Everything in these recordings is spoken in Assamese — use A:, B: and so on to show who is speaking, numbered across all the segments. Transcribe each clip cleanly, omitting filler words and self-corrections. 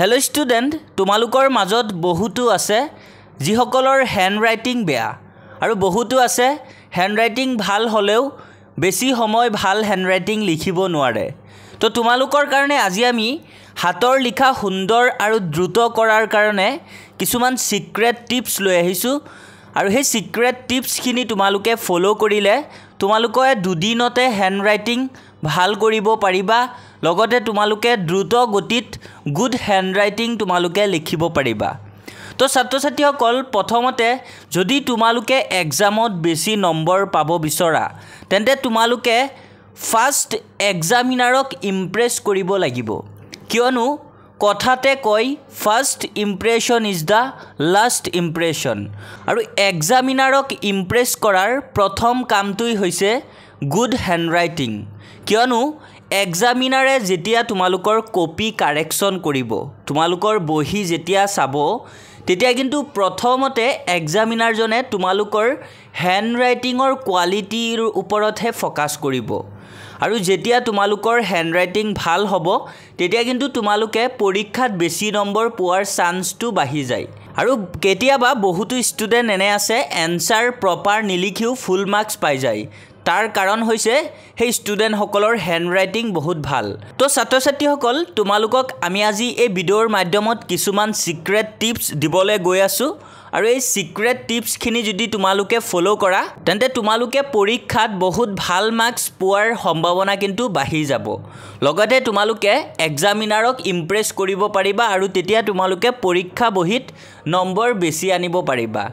A: হেল্ল' ষ্টুডেণ্ট, তোমালোকৰ মাজত বহুতো আছে যিসকলৰ হেণ্ড ৰাইটিং বেয়া আৰু বহুতো আছে হেণ্ড ৰাইটিং ভাল হ'লেও বেছি সময় ভাল হেণ্ড ৰাইটিং লিখিব নোৱাৰে। তো তোমালোকৰ কাৰণে আজি আমি হাতৰ লিখা সুন্দৰ আৰু দ্ৰুত কৰাৰ কাৰণে কিছুমান ছিক্ৰেট টিপছ লৈ আহিছোঁ আৰু সেই ছিক্ৰেট টিপছখিনি তোমালোকে ফ'ল' কৰিলে তোমালোকে দুদিনতে হেণ্ড ৰাইটিং ভাল কৰিব পাৰিবা, লগতে তোমালোকে দ্ৰুত গতিত গুড হেণ্ড ৰাইটিং তোমালোকে লিখিব পাৰিবা। তো ছাত্ৰ ছাত্ৰীসকল, প্ৰথমতে যদি তোমালোকে এক্সামত বেছি নম্বৰ পাব বিচৰা তেন্তে তোমালোকে ফাৰ্ষ্ট এক্সামিনাৰক ইমপ্ৰেছ কৰিব লাগিব, কিয়নো কথাতে কয় first impression is the last impression. আৰু এক্সামিনাৰক ইমপ্ৰেছ কৰাৰ প্ৰথম কামটোৱেই হৈছে গুড হেণ্ড ৰাইটিং, কিয়নো এক্সামিনাৰে যেতিয়া তোমালোকৰ কপি কাৰেকশ্যন কৰিব, তোমালোকৰ বহী যেতিয়া চাব, তেতিয়া কিন্তু প্ৰথমতে এক্সামিনাৰজনে তোমালোকৰ হেণ্ড ৰাইটিঙৰ কোৱালিটিৰ ওপৰতহে ফ'কাছ কৰিব। আৰু যেতিয়া তোমালোকৰ হেণ্ড ৰাইটিং ভাল হ'ব তেতিয়া কিন্তু তোমালোকে পৰীক্ষাত বেছি নম্বৰ পোৱাৰ চান্সটো বাঢ়ি যায়। আৰু কেতিয়াবা বহুতো ষ্টুডেণ্ট এনে আছে এনচাৰ প্ৰপাৰ নিলিখিও ফুল মাৰ্কছ পাই যায়, তাৰ কাৰণ হৈছে সেই ষ্টুডেণ্টসকলৰ হেণ্ড ৰাইটিং বহুত ভাল। তো ছাত্ৰ ছাত্ৰীসকল, তোমালোকক আমি আজি এই ভিডিঅ'ৰ মাধ্যমত কিছুমান ছিক্ৰেট টিপছ দিবলৈ গৈ আছোঁ আৰু এই ছিক্ৰেট টিপছখিনি যদি তোমালোকে ফ'ল' কৰা তেন্তে তোমালোকে পৰীক্ষাত বহুত ভাল মাৰ্কছ পোৱাৰ সম্ভাৱনা কিন্তু বাঢ়ি যাব, লগতে তোমালোকে এক্সামিনাৰক ইমপ্ৰেছ কৰিব পাৰিবা আৰু তেতিয়া তোমালোকে পৰীক্ষা বহীত নম্বৰ বেছি আনিব পাৰিবা।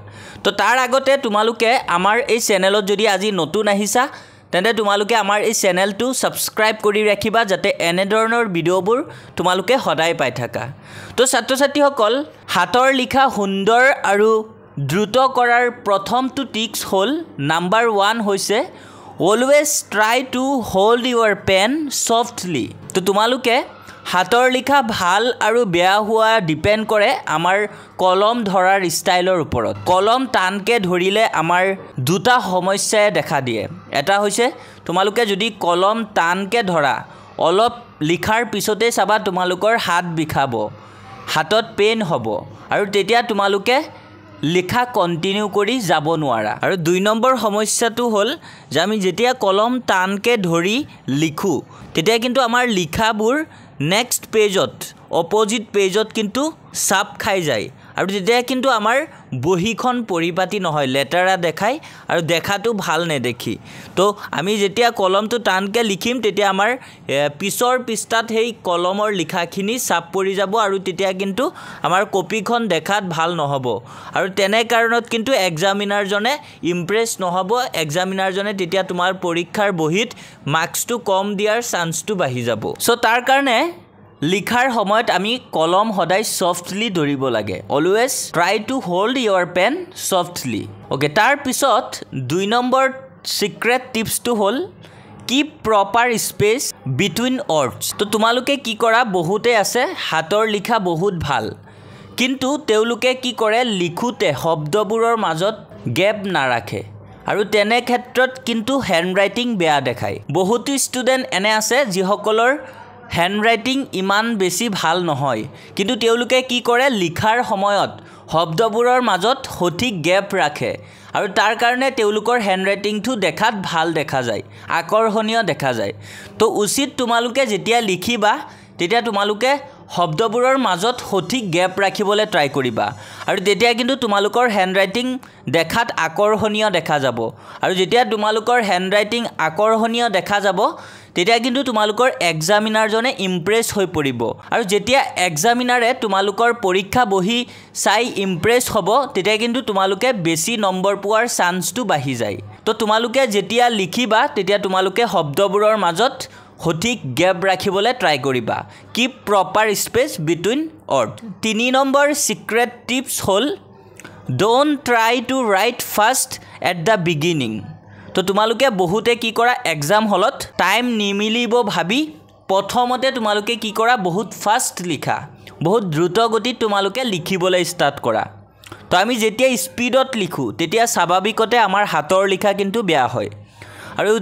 A: তো তাৰ আগতে তোমালোকে আমাৰ এই চেনেলত যদি আজি নতুন আহিছা তেন্তে তোমালোকে আমাৰ এই চেনেলটো ছাবস্ক্ৰাইব কৰি ৰাখিবা, যাতে এনেধৰণৰ ভিডিঅ'বোৰ তোমালোকে সদায় পাই থাকা। তো ছাত্ৰ ছাত্ৰীসকল, হাতৰ লিখা সুন্দৰ আৰু দ্ৰুত কৰাৰ প্ৰথমটো টিপছ হ'ল নাম্বাৰ 1 হৈছে always try to hold your pen softly. তো তোমালোকে হাতৰ লিখা ভাল আৰু বেয়া হোৱা ডিপেণ্ড কৰে আমাৰ কলম ধৰাৰ ষ্টাইলৰ ওপৰত। কলম টানকৈ ধৰিলে আমাৰ দুটা সমস্যাই দেখা দিয়ে। এটা হৈছে তোমালোকে যদি কলম টানকৈ ধৰা, অলপ লিখাৰ পিছতেই চাবা তোমালোকৰ হাত বিষাব, হাতত পেইন হ'ব আৰু তেতিয়া তোমালোকে লিখা কণ্টিনিউ কৰি যাব নোৱাৰা। আৰু 2 নম্বৰ সমস্যাটো হ'ল যে আমি যেতিয়া কলম টানকৈ ধৰি লিখোঁ তেতিয়া কিন্তু আমাৰ লিখাবোৰ নেক্সট পেজত, অপজিট পেজত কিন্তু চাপ খাই যায় আৰু তেতিয়া কিন্তু আমাৰ বহীখন পৰিপাটি নহয়, লেতেৰা দেখায় আৰু দেখাটো ভাল নেদেখি। তো আমি যেতিয়া কলমটো টানকৈ লিখিম তেতিয়া আমাৰ পিছৰ পৃষ্ঠাত সেই কলমৰ লিখাখিনি চাপ পৰি যাব আৰু তেতিয়া কিন্তু আমাৰ কপিখন দেখাত ভাল নহ'ব আৰু তেনে কাৰণত কিন্তু এক্সামিনাৰজনে ইমপ্ৰেছ নহ'ব। এক্সামিনাৰজনে তেতিয়া তোমাৰ পৰীক্ষাৰ বহীত মাৰ্কছটো কম দিয়াৰ চান্সটো বাঢ়ি যাব। চ' তাৰ কাৰণে লিখাৰ সময়ত আমি কলম সদায় ছফ্টলি ধৰিব লাগে, always try to hold your pen softly. Okay, তাৰপিছত 2 নম্বৰ ছিক্ৰেট টিপছটো হ'ল keep proper space between words. তো তোমালোকে কি কৰা, বহুতে আছে হাতৰ লিখা বহুত ভাল, কিন্তু তেওঁলোকে কি কৰে লিখোঁতে শব্দবোৰৰ মাজত গেপ নাৰাখে আৰু তেনে ক্ষেত্ৰত কিন্তু হেণ্ড ৰাইটিং বেয়া দেখায়। বহুতো ষ্টুডেণ্ট এনে আছে যিসকলৰ হেণ্ড ৰাইটিং ইমান বেছি ভাল নহয়, কিন্তু তেওঁলোকে কি কৰে লিখাৰ সময়ত শব্দবোৰৰ মাজত সঠিক গেপ ৰাখে আৰু তাৰ কাৰণে তেওঁলোকৰ হেণ্ড ৰাইটিংটো দেখাত ভাল দেখা যায়, আকৰ্ষণীয় দেখা যায়। তো উচিত তোমালোকে যেতিয়া লিখিবা তেতিয়া তোমালোকে শব্দবোৰৰ মাজত সঠিক গেপ ৰাখিবলৈ ট্ৰাই কৰিবা আৰু তেতিয়া কিন্তু তোমালোকৰ হেণ্ড ৰাইটিং দেখাত আকৰ্ষণীয় দেখা যাব। আৰু যেতিয়া তোমালোকৰ হেণ্ড ৰাইটিং আকৰ্ষণীয় দেখা যাব তেতিয়া কিন্তু তোমালোকৰ এক্সামিনাৰজনে ইমপ্ৰেছ হৈ পৰিব আৰু যেতিয়া এক্সামিনাৰে তোমালোকৰ পৰীক্ষা বহী চাই ইমপ্ৰেছ হ'ব তেতিয়া কিন্তু তোমালোকে বেছি নম্বৰ পোৱাৰ চান্সটো বাঢ়ি যায়। তো তোমালোকে যেতিয়া লিখিবা তেতিয়া তোমালোকে শব্দবোৰৰ মাজত সঠিক গেপ ৰাখিবলৈ ট্ৰাই কৰিবা, keep proper space between word. 3 number secret tips হ'ল don't try to write fast at the beginning. তো তোমালোকে বহুতে কি কৰা এক্সাম হলত টাইম নিমিলিব ভাবি প্ৰথমতে তোমালোকে কি কৰা বহুত ফাষ্ট লিখা, বহুত দ্ৰুত গতিত তোমালোকে লিখিবলৈ ষ্টাৰ্ট কৰা। তো আমি যেতিয়া স্পীডত লিখোঁ তেতিয়া স্বাভাৱিকতে আমাৰ হাতৰ লিখা কিন্তু বেয়া হয় আৰু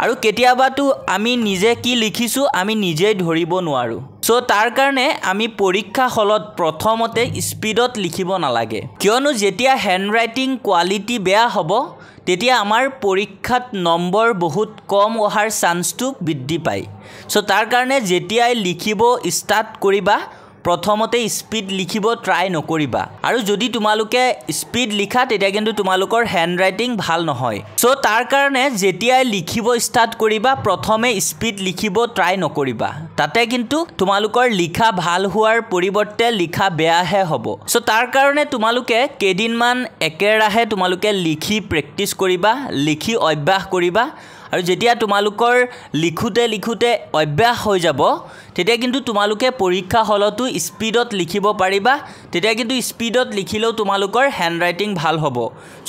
A: আৰু কেতিয়াবাতো আমি নিজে কি লিখিছোঁ আমি নিজেই ধৰিব নোৱাৰোঁ। চ' তাৰ কাৰণে আমি পৰীক্ষা হলত প্ৰথমতে স্পীডত লিখিব নালাগে, কিয়নো যেতিয়া হেণ্ডৰাইটিং কোৱালিটি বেয়া হ'ব তেতিয়া আমাৰ পৰীক্ষাত নম্বৰ বহুত কম অহাৰ চান্সটো বৃদ্ধি পায়। চ' তাৰ কাৰণে যেতিয়াই লিখিব ষ্টাৰ্ট কৰিবা প্ৰথমতে স্পীড লিখিব ট্ৰাই নকৰিবা, আৰু যদি তোমালোকে স্পীড লিখা তেতিয়া কিন্তু তোমালোকৰ হেণ্ডৰাইটিং ভাল নহয়। চ' তাৰ কাৰণে যেতিয়াই লিখিব ষ্টাৰ্ট কৰিবা প্ৰথমে স্পীড লিখিব ট্ৰাই নকৰিবা, তাতে কিন্তু তোমালোকৰ লিখা ভাল হোৱাৰ পৰিৱৰ্তে লিখা বেয়াহে হ'ব। চ' তাৰ কাৰণে তোমালোকে কেইদিনমান একেৰাহে তোমালোকে লিখি প্ৰেক্টিচ কৰিবা, লিখি অভ্যাস কৰিবা, আৰু যেতিয়া তোমালোকৰ লিখোঁতে লিখোঁতে অভ্যাস হৈ যাব তেতিয়া কিন্তু তোমালোকে পৰীক্ষা হলতো স্পীডত লিখিব পাৰিবা। তেতিয়া কিন্তু স্পীডত লিখিলেও তোমালোকৰ হেণ্ডৰাইটিং ভাল হ'ব।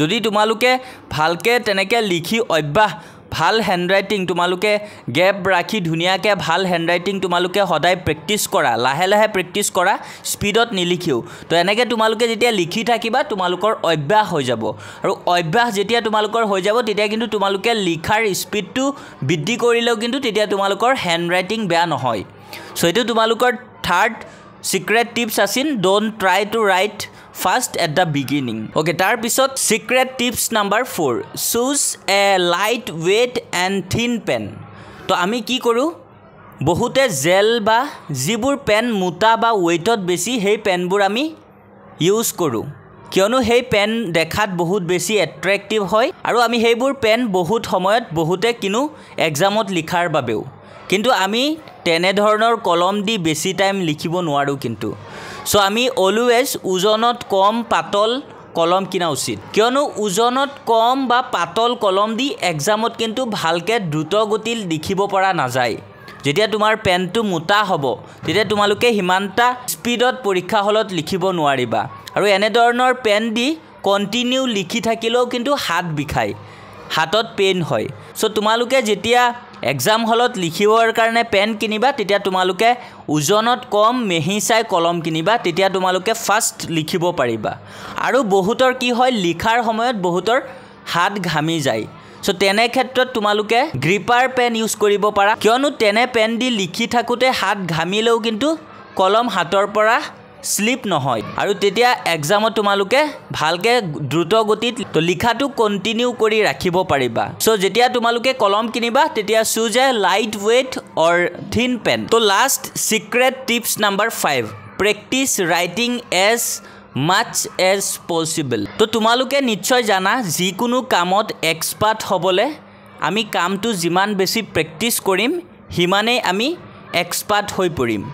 A: যদি তোমালোকে ভালকৈ তেনেকৈ লিখি অভ্যাস, ভাল হেণ্ডৰাইটিং তোমালোকে গেপ ৰাখি ধুনীয়াকৈ ভাল হেণ্ডৰাইটিং তোমালোকে সদায় প্ৰেক্টিচ কৰা, লাহে লাহে প্ৰেক্টিচ কৰা, স্পীডত নিলিখিও, তো এনেকৈ তোমালোকে যেতিয়া লিখি থাকিবা তোমালোকৰ অভ্যাস হৈ যাব, আৰু অভ্যাস যেতিয়া তোমালোকৰ হৈ যাব তেতিয়া কিন্তু তোমালোকে লিখাৰ স্পীডটো বৃদ্ধি কৰিলেও কিন্তু তেতিয়া তোমালোকৰ হেণ্ডৰাইটিং বেয়া নহয়। চ' এইটো তোমালোকৰ থাৰ্ড ছিক্ৰেট টিপছ আছিল, don't try to write fast at the beginning. Okay, তাৰপিছত secret tips number 4, choose a light weight and thin pen. তো আমি কি কৰোঁ, বহুতে জেল বা যিবোৰ পেন মোটা বা ৱেইটত বেছি সেই পেনবোৰ আমি ইউজ কৰোঁ, কিয়নো সেই পেন দেখাত বহুত বেছি এট্ৰেক্টিভ হয়, আৰু আমি সেইবোৰ পেন বহুত সময়ত বহুতে কিনো এক্সামত লিখাৰ বাবেও। কিন্তু আমি তেনেধৰণৰ কলম দি বেছি টাইম লিখিব নোৱাৰোঁ কিন্তু। চ' আমি অলৱেজ ওজনত কম পাতল কলম কিনা উচিত, কিয়নো ওজনত কম বা পাতল কলম দি এক্সামত কিন্তু ভালকৈ দ্ৰুতগতিত লিখিব পৰা নাযায়। যেতিয়া তোমাৰ পেনটো মোটা হ'ব তেতিয়া তোমালোকে সিমানটা স্পীডত পৰীক্ষা হলত লিখিব নোৱাৰিবা, আৰু এনেধৰণৰ পেন দি কণ্টিনিউ লিখি থাকিলেও কিন্তু হাত বিষায়, হাতত পেইন হয়। চ' তোমালোকে যেতিয়া এক্সাম হলত লিখিবৰ কাৰণে পেন কিনিবা তেতিয়া তোমালোকে ওজনত কম মেহি চাই কলম কিনিবা, তেতিয়া তোমালোকে ফাষ্ট লিখিব পাৰিবা। আৰু বহুতৰ কি হয়, লিখাৰ সময়ত বহুতৰ হাত ঘামি যায়। চ' তেনে ক্ষেত্ৰত তোমালোকে গ্ৰিপাৰ পেন ইউজ কৰিব পাৰা, কিয়নো তেনে পেন দি লিখি থাকোঁতে হাত ঘামিলেও কিন্তু কলম হাতৰ পৰা স্লিপ নহয়, আৰু তেতিয়া এক্সামত তোমালোকে ভালকৈ দ্ৰুত গতিত লিখাটো কণ্টিনিউ কৰি ৰাখিব পাৰিবা। চ' যেতিয়া তোমালোকে কলম কিনিবা তেতিয়া choose a light weight or thin pen. তো last secret tips number 5, practice writing as much as possible. তো তোমালোকে নিশ্চয় জানা যিকোনো কামত এক্সপাৰ্ট হ'বলৈ আমি কামটো যিমান বেছি প্ৰেক্টিচ কৰিম সিমানেই আমি এক্সপাৰ্ট হৈ পৰিম।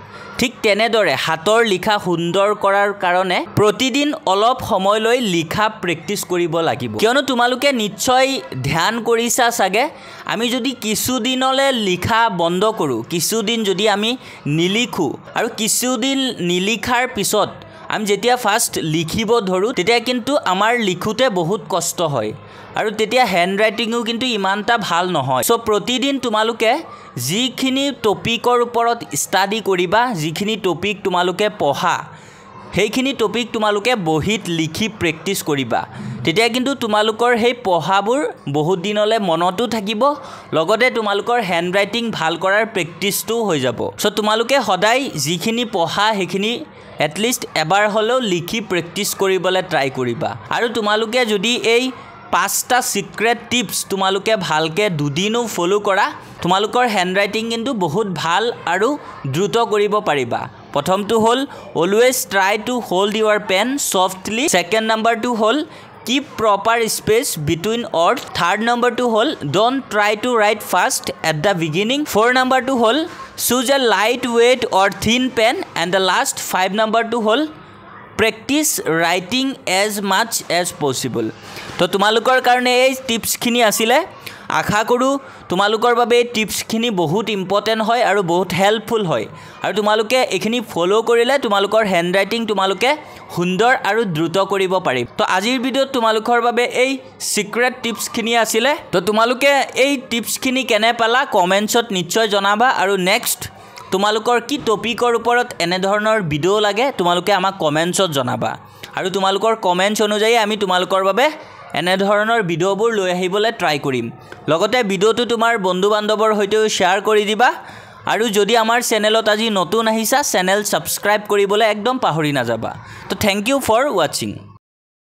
A: ঠিক তেনেদৰে হাতৰ লিখা সুন্দৰ কৰাৰ কাৰণে প্ৰতিদিন অলপ সময় লৈ লিখা প্ৰেক্টিচ কৰিব লাগিব, কিয়নো তোমালোকে নিশ্চয় ধ্যান কৰিছা চাগে, আমি যদি কিছুদিনলৈ লিখা বন্ধ কৰোঁ, কিছুদিন যদি আমি নিলিখোঁ, আৰু কিছুদিন নিলিখাৰ পিছত আমি যেতিয়া ফাৰ্ষ্ট লিখিব ধৰোঁ তেতিয়া কিন্তু আমাৰ লিখোঁতে বহুত কষ্ট হয়, আৰু তেতিয়া হেণ্ডৰাইটিঙো কিন্তু ইমানটা ভাল নহয়। চ' প্ৰতিদিন তোমালোকে যিখিনি টপিকৰ ওপৰত ষ্টাডি কৰিবা, যিখিনি টপিক তোমালোকে পঢ়া, সেইখিনি টপিক তোমালোকে বহীত লিখি প্ৰেক্টিচ কৰিবা, তেতিয়া কিন্তু তোমালোকৰ সেই পঢ়াবোৰ বহুত দিনলৈ মনতো থাকিব, লগতে তোমালোকৰ হেণ্ডৰাইটিং ভাল কৰাৰ প্ৰেক্টিচটোও হৈ যাব। চ' তোমালোকে সদায় যিখিনি পঢ়া সেইখিনি এটলিষ্ট এবাৰ হ'লেও লিখি প্ৰেক্টিচ কৰিবলৈ ট্ৰাই কৰিবা। আৰু তোমালোকে যদি এই 5টা ছিক্ৰেট টিপছ তোমালোকে ভালকৈ দুদিনো ফ'ল' কৰা, তোমালোকৰ হেণ্ডৰাইটিং কিন্তু বহুত ভাল আৰু দ্ৰুত কৰিব পাৰিবা। প্ৰথমটো হ'ল always try to hold your pen softly. Second নাম্বাৰটো হ'ল keep proper space between word. Third নাম্বাৰটো হ'ল don't try to write fast at the beginning. Four নাম্বাৰটো হ'ল choose a light weight or thin pen. And the last 5 নাম্বাৰটো হ'ল practice writing as much as possible. তো তোমালোকৰ কাৰণে এই টিপছখিনি আছিলে। আশা কৰোঁ তোমালোকৰ বাবে এই টিপছখিনি বহুত ইম্পৰ্টেণ্ট হয় আৰু বহুত হেল্পফুল হয়, আৰু তোমালোকে এইখিনি ফ'ল' কৰিলে তোমালোকৰ হেণ্ডৰাইটিং তোমালোকে সুন্দৰ আৰু দ্ৰুত কৰিব পাৰিব। তো আজিৰ ভিডিঅ'ত তোমালোকৰ বাবে এই ছিক্ৰেট টিপছখিনি আছিলে। তো তোমালোকে এই টিপছখিনি কেনে পালা কমেণ্টছত নিশ্চয় জনাবা, আৰু নেক্সট তোমালোকৰ কি টপিকৰ ওপৰত এনেধৰণৰ ভিডিঅ' লাগে তোমালোকে আমাক কমেণ্টছত জনাবা, আৰু তোমালোকৰ কমেণ্টছ অনুযায়ী আমি তোমালোকৰ বাবে এনেধৰণৰ ভিডিঅ'বোৰ লৈ আহিবলৈ ট্ৰাই কৰিম। লগতে ভিডিঅ'টো তোমাৰ বন্ধু বান্ধৱৰ সৈতেও শ্বেয়াৰ কৰি দিবা, আৰু যদি আমাৰ চেনেলত আজি নতুন আহিছা, চেনেল ছাবস্ক্ৰাইব কৰিবলৈ একদম পাহৰি নাযাবা। তো thank U for ৱাচিং।